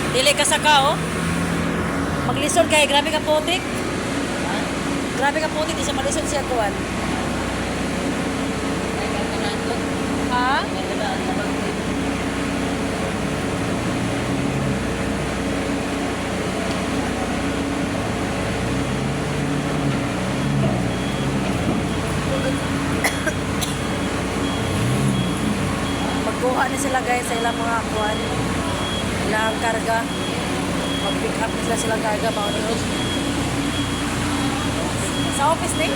Dili ka saka, oh. Maglisod kay grabe ka putik. Grabe ka putik, di siya malisod siya kuan. Ha? Magkuha ni sila, guys, sa ilang mga kuan. Ilang karga. Mag-pick up na sila silang karga mao ni. Sa office ni?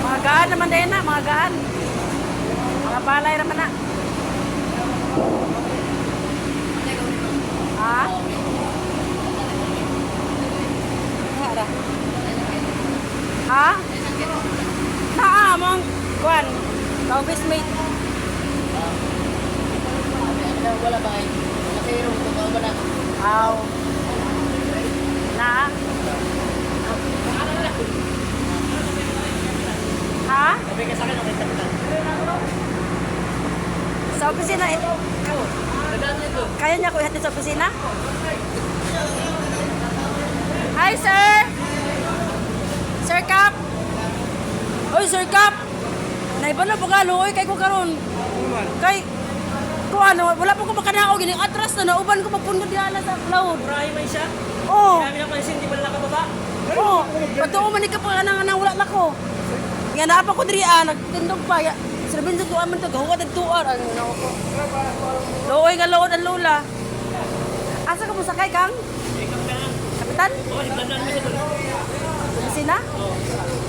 Mga gaan naman din na, mga gaan. Mga palay naman na. Ha? Hara. Ha? Naa, mong kuan. Ka-office mate. Wala ba kayo? Masiro, totoo ba na? Aw. Na? Ha? Sabi ka sa akin, okay, kapitan. Sa opisina eh. Kaya niya ko ihatid sa opisina? Hi, sir! Sir Cap! Oy, Sir Cap! Naibalo po ka, luoy kay ko karon. Kay ko ano, wala po ko makanaog gini atras na nauban ko pagpundo diha na sa cloud. Murahin man siya. Oh. Dami na pansin, di ba na nakababa? Oh, patuo man ni ka pa nang nang wala na ko. Nga naa pa ko diri ah, nagtindog pa. Ya, Sir Vincent tuan man to gahuwat ang tuar ang nao ko. Luoy nga lood ang lola. Asa ka mo sakay kang? Eh, kapitan. Kapitan? Oo, hiblanan mo siya doon. Opisina?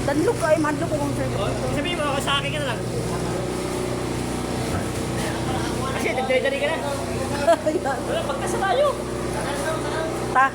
Danlog ka ay mahadlok ko kung sir. Oo, sabihin mo, ako sa akin ka na lang. Kasi, nagdali-dali ka na. Wala, pagkasa tayo. Ta.